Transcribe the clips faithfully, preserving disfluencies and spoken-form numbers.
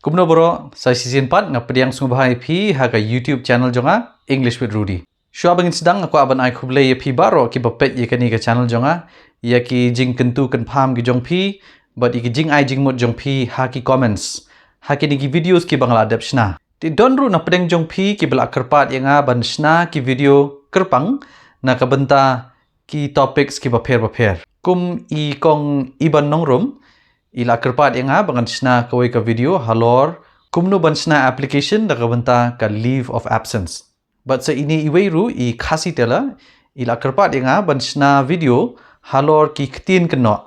Kumno baroh, sa shisien pat nga pdiang sngewbha ïa phi ha ka YouTube channel jong nga, English with Rudy. Shuwa ba ngin sdang, nga kwah ban ai khublei ïa phi baroh kiba peit ïa kane ka channel jong nga, ïa ki jingkyntu kynpham ki jong phi, bad ïa ki jingai jingmut jong phi ha ki comments, ha kine ki videos kiba nga la dep shna. Te don ruh na pdeng jong phi kiba la kyrpad ïa nga ban shna ki video kyrpang na ka bynta ki topics kiba pher bapher. Kum i kong Iban Nongrum, i la kyrpad ïa nga ba ngan shna kawei ka video halor kumno ban shna application da ka bynta ka leave of absence. Bad sa ine iwei ruh, i Khasi Tailor, i la kyrpad ïa nga ban shna video halor ki ktien kynnoh.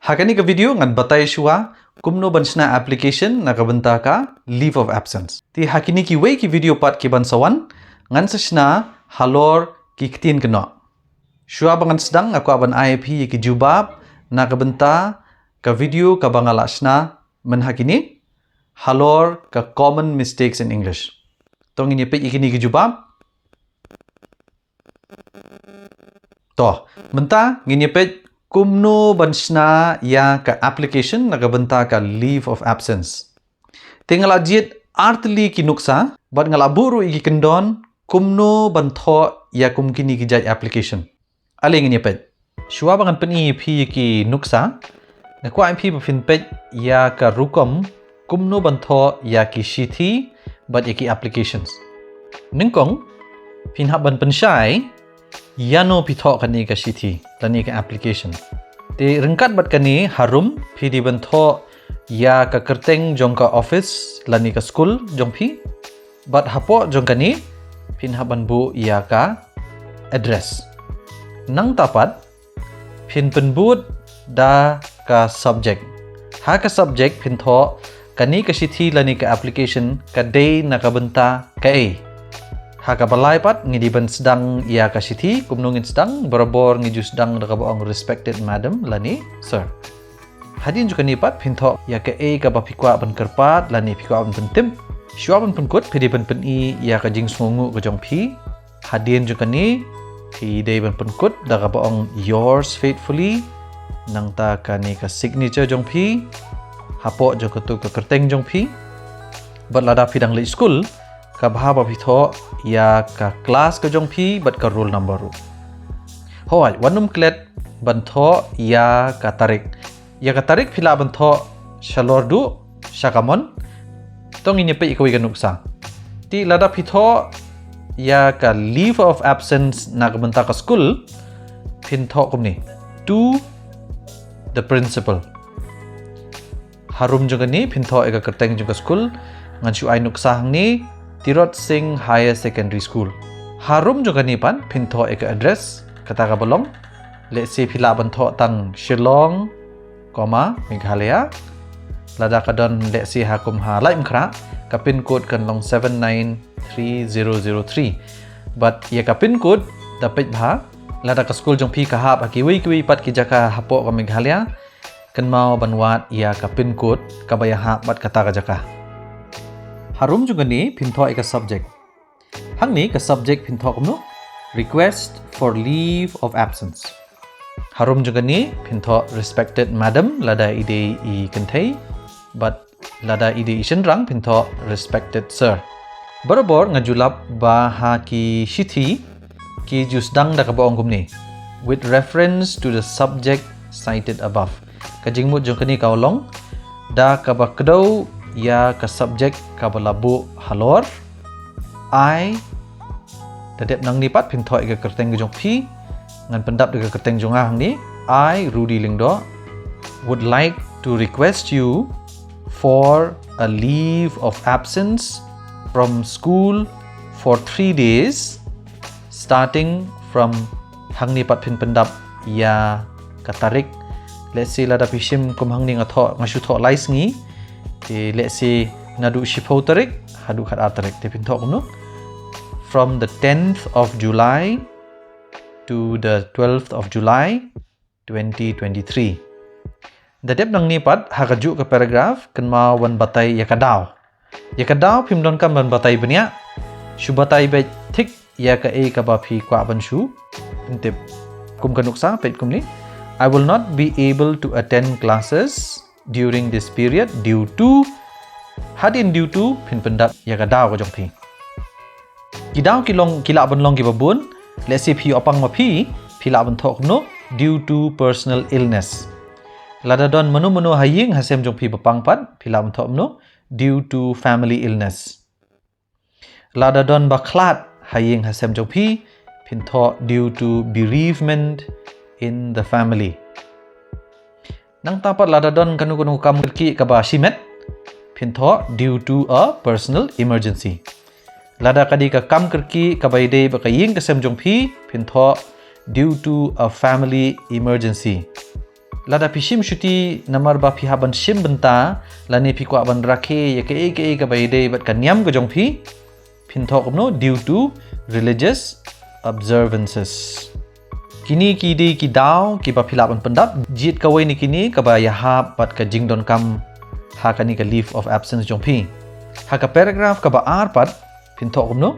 Ha kane ka video ngan batai shuwa kumno ban shna application na ka bynta ka leave of absence. Te ha kine kiwei ki video pat kiban sa wan, ngan sa shna halor ki ktien kynnoh. Shuwa ba ngan sdang, nga kwah ban ai ïa phi ïa ki jubab na ka bynta ka video kaba nga la shna mynha kine, halor ka common mistakes in English. To ngin ïa peit ïa kine ki jubab. To, mynta ngin ïa peit kumno ban shna ïa ka application na ka bynta ka leave of absence. Te nga la jied artylli ki nuksa, bad nga la buh ruh ïa ki kyndon kumno ban thoh ïa kum kine ki jait application. Ale ngin ïa peit. Shuwa ba ngan pyni ïa phi ïa ki nuksa, nga kwah ïa phi ba phin peit ïa ka rukom kumno ban thoh ïa ki shithi bad ïa ki applications. Nyngkong, phin hap ban pynshai ïano phi thoh kane ka shithi lane ka application. Te ryngkat bad kane, harum phi dei ban thoh ïa ka kyrteng jong ka office lane ka skul jong phi. Bad hapoh jong kane, phin hap ban buh ïa ka address. Nangta pat, phin pynbud da ka subject. Ha ka subject phin thoh kane ka shithi lane ka application ka dei na ka bynta kaei. Ha kaba lai pat, ngi dei ban sdang ïa ka shithi, kumno ngin sdang, barabor ngi ju sdang da kaba ong respected madam lane sir. Hadien jong kane pat, phin thoh ïa kaei kaba phi kwah ban kyrpad lane phi kwah ban pyntip. Shuwa ban pynkut, phi dei ban pyni ïa ka jingsngewnguh ka jong phi. Hadien jong kane, phi dei ban pynkut da kaba ong yours faithfully. Nangta kane ka signature jong phi hapoh jong katu ka kyrteng jong phi. Bad lada phi dang leit skul, ka bha ba phi thoh ïa ka class ka jong phi bad ka roll number ruh. Hooid, wat nym klet ban thoh ïa ka tarik. Ïa ka tarik phi lah ban thoh shalor duh sha kamon. To ngin ïa peit ïa kawei ka nuksa. Te lada phi thoh ïa ka leave of absence na ka bynta ka skul, phin thoh kumne: To the principal. Harum jong kane, phin thoh ïa ka kyrteng jong ka skul. Ngan shu ai nuksa hangne, Tirot Sing Higher Secondary School. Harum jong kane pat, phin thoh ïa ka address, kata kaba long. Let's say phi lah ban thoh tang Shillong, comma, Meghalaya. Lada ka don, let's say, ha kum ha Laitumkhrah, ka pin code kan long seven nine three zero zero three. Bad ïa ka pin code, da peit bha, lada ka skul jong phi ka hap ha kiwei kiwei pat ki jaka hapoh ka Meghalaya, kynmaw ban wad ïa ka pin code kaba ïahap bad kata ka jaka. Harum jong kane, phin thoh ïa ka subject. Hangne ka subject phin thoh kumno: Request for leave of absence. Harum jong kane, phin thoh respected madam lada i dei i kynthei, bad lada i dei i shynrang, phin thoh respected sir. Barabor nga ju lap ba ha ki shithi ki ju sdang da kaba ong kumne: With reference to the subject cited above. Ka jingmut jong kane ka long da kaba kdew ïa ka subject kaba la buh halor. I, da dep nangne pat, phin thoh ïa ka kyrteng ka jong phi. Ngan pyndap da ka kyrteng jong nga hangne: I, Rudy Lyngdoh, would like to request you for a leave of absence from school for three days, starting from, hangne pat phin pyndap ïa ka tarik. Let's say lada phi shim kum hangne nga thoh, nga shu thoh lai sngi. Te let's say naduh shiphew tarik haduh khatar tarik. Te phin thoh kumno: From the tenth of July to the twelfth of July, twenty twenty-three. Da dep nangne pat, ha kajuh ka paragraph, kynmaw ban batai ïa ka daw. Ïa ka daw phim donkam ban batai bniah. Shu batai beit thik ïa kaei kaba phi kwah ban shu pyntip. Kum ka nuksa, peit kumne: I will not be able to attend classes during this period due to. Hadien due to phin pyndap ïa ka daw ka jong phi. Ki daw ki long, ki lah ban long kiba bun. Let's say phi ïoh pang ma phi, phi lah ban thoh kumno, due to personal illness. Lada don mano mano ha ïing ha sem jong phi ba pang pat, phi lah ban thoh kumno, due to family illness. Lada don ba khlad ha ïing ha sem jong phi, phin thoh due to bereavement in the family. Nangta pat lada don kano kano kam kyrkieh kaba shimet, phin thoh due to a personal emergency. Lada ka dei ka kam kyrkieh kaba ïadei bad ka ïing ka sem jong phi, phin thoh due to a family emergency. Lada phi shim shuti namar ba phi hap ban shim bynta, lane phi kwah ban rakhe ïa kaei kaei kaba ïadei bad ka niam ka jong phi, phin thoh kumno, due to religious observances. Kine ki dei ki daw kiba phi lah ban pyndap, jied kawei na kine kaba ïahap bad ka jingdonkam ha kane ka leave of absence jong phi. Ha ka paragraph kaba ar pat, phin thoh kumno,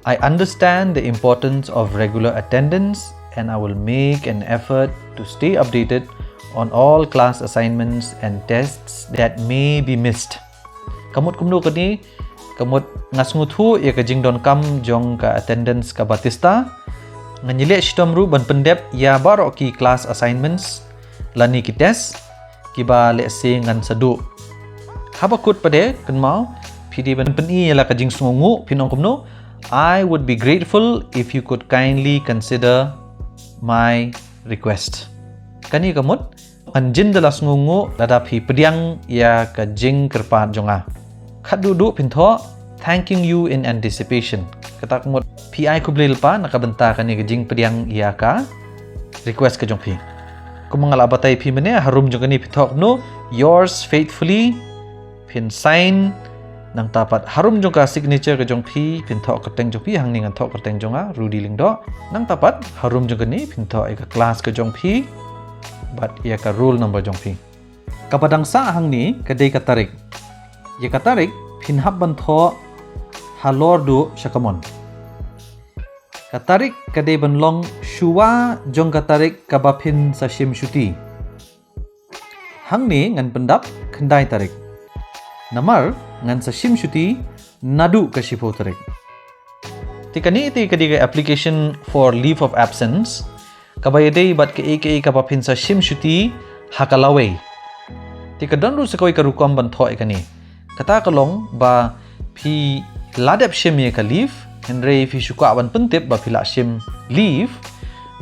I understand the importance of regular attendance and I will make an effort to stay updated on all class assignments and tests that may be missed. Ka mut kumno kane, ka mut nga sngewthuh ïa ka jingdonkam jong ka attendance kaba tista. Ngan ïaleh shitom ruh ban pyndep ïa baroh ki class assignments lane ki test kiba lehse ngan sa duh. Haba kut pat de, kynmaw, phi dei ban pyni ïa la ka jingsngewnguh, phin ong kumno, I would be grateful if you could kindly consider my request. Kane ka mut, ngan jin da la sngewnguh lada phi pdiang ïa ka jingkyrpad jong nga. Khatduh duh phin thoh, thanking you in anticipation. Kata ka mut, phi ai khublei lypa na ka bynta kane ka jingpdiang ïa ka request ka jong phi. Kumba nga la batai phi mynne, harum jong kane phin thoh kumno, yours faithfully, phin sign, nangta pat harum jong ka signature ka jong phi, phin thoh kyrteng jong phi, hangne ngan thoh kyrteng jong nga, Rudy Lyngdoh. Nangta pat harum jong kane phin thoh ïa ka class ka jong phi bad ïa ka roll number jong phi. Kaba dang sah hangne ka dei ka tarik. Ïa ka tarik phin hap ban thoh halor duh sha kamon. Ka tarik ka dei ban long shuwa jong ka tarik kaba phin sa shim shuti. Hangne ngan pyndap khyndai tarik. Namar ngan sa shim shuti naduh ka shiphew tarik. Te kane te ka dei ka application for leave of absence kaba ïadei bad kaei kaei kaba phin sa shim shuti ha ka lawei. Te ka don ruh sa kawei ka rukom ban thoh ïa kane. Kata ka long ba phi la dep shim ïa ka leave, hynrei phi shu kwah ban pyntip ba phi la shim leave,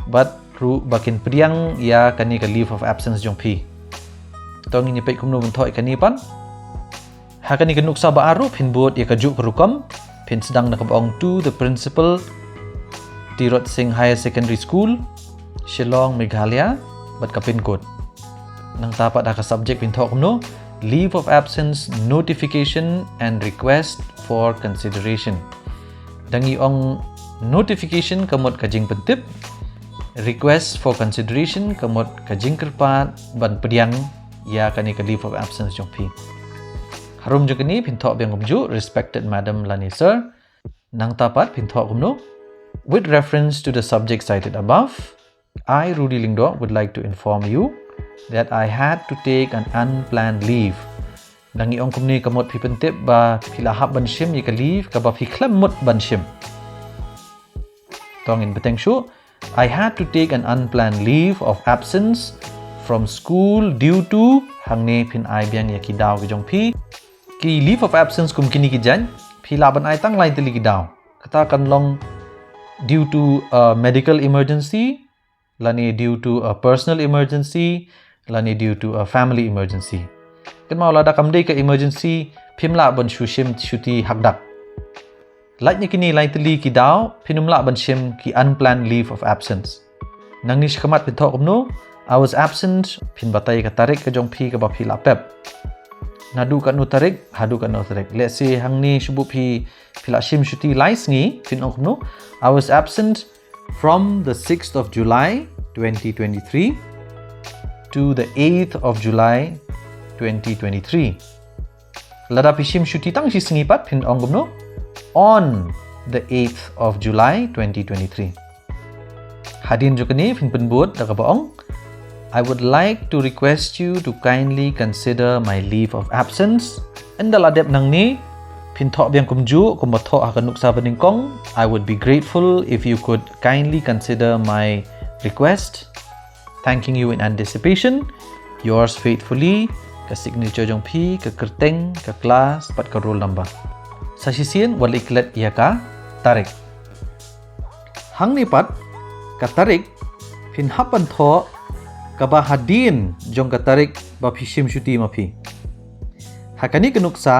bad ruh ba kin pdiang ïa kane ka leave of absence jong phi. To ngin ïa peit kumno ban thoh ïa kane pat. Ha kane ka nuksa ba ar ruh phin bud ïa kajuh ka rukom, phin sdang da kaba ong to the principal, Tirot Sing Higher Secondary School, Shillong, Meghalaya, bad ka pin code. Nangta pat ha ka subject phin thoh kumno, leave of absence notification and request for consideration. Da ngi ong notification ka mut ka jingpyntip, request for consideration ka mut ka jingkyrpad ban pdiang ïa kane ka leave of absence jong phi. Harum jong kane phin thoh biang kumjuh, respected madam lane sir. Nangta pat phin thoh kumno, with reference to the subject cited above, I, Rudy Lyngdoh, would like to inform you that I had to take an unplanned leave. Da ngi ong kumne ka mut phi pyntip ba phi la hap ban shim ïa ka leave kaba phi khlem mut ban shim. To ngin bteng shuh, I had to take an unplanned leave of absence from school due to, hangne phin ai biang ïa ki daw ki jong phi. Ki leave of absence kum kine ki jait, phi lah ban ai tang lai tylli ki daw. Kata kan long due to a medical emergency, lane due to a personal emergency, lane due to a family emergency. Kynmaw lada kam dei ka emergency, phim lah ban shu shim shuti hakdak. Lait na kine lai tylli ki daw, phin ym lah ban shim ki unplanned leave of absence. Nangne shakhmat phin thoh kumno, I was absent, phin batai ka tarik ka jong phi kaba phi la pep. Naduh katno tarik, haduh katno tarik. Let's say hangne shu buh phi, phi la shim shuti lai sngi, phin ong kumno, I was absent from the sixth of July twenty twenty-three to the eighth of July twenty twenty-three. Lada phi shim shuti tang shi sngi pat phin ong kumno, on the eighth of July twenty twenty-three. Hadien jong kane phin pynbud da kaba ong, I would like to request you to kindly consider my leave of absence Ynda la dep nangne, phin thoh biang kumjuh kumba thoh ha ka nuksa banyngkong. I would be grateful if you could kindly consider my request. Thanking you in anticipation. Yours faithfully. Ka signature jong phi, ka kyrteng, ka class bad ka roll number. Sa shisien wat leit klet ïa ka tarik. Hangne pat, ka tarik phin hap ban thoh kaba hadien jong ka tarik ba phi shim shuti ma phi. Ha kane ka nuksa,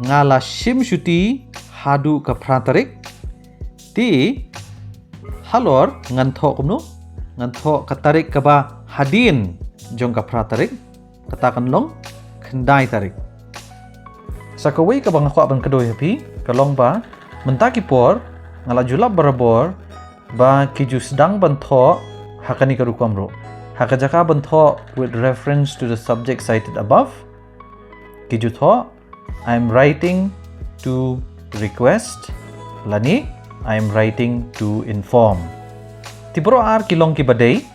nga la shim shuti haduh ka phra tarik. Te halor ngan thoh kumno? Ngan thoh ka tarik kaba hadien jong ka phra tarik. Kata kan long khyndai tarik. Sa kawei kaba nga kwah ban kdew ïa phi ka long ba mynta ki por nga la ju lap barabor ba ki ju sdang ban thoh ha kane ka rukom ruh. Ha ka jaka ban thoh with reference to the subject cited above, ki ju thoh, "I am writing to request" lane "I am writing to inform." Te baroh ar ki long kiba dei,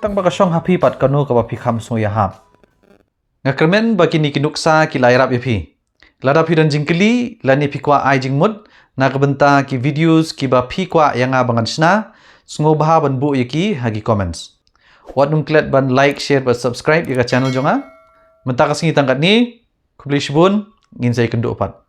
tang ba ka shong ha phi pat kano kaba phi kham sngewïahap. Nga kyrmen ba kine ki nuksa ki la ïarap ïa phi. Lada phi don jingkylli lane phi kwah ai jingmut na ka bynta ki videos kiba phi kwah ïa nga ba ngan shna, sngewbha ban buh ïa ki ha ki comments. Wat nym klet ban like, share bad subscribe ïa ka channel jong nga. Mynta ka sngi tang katne, khublei shibun, ngin sa ïakynduh pat.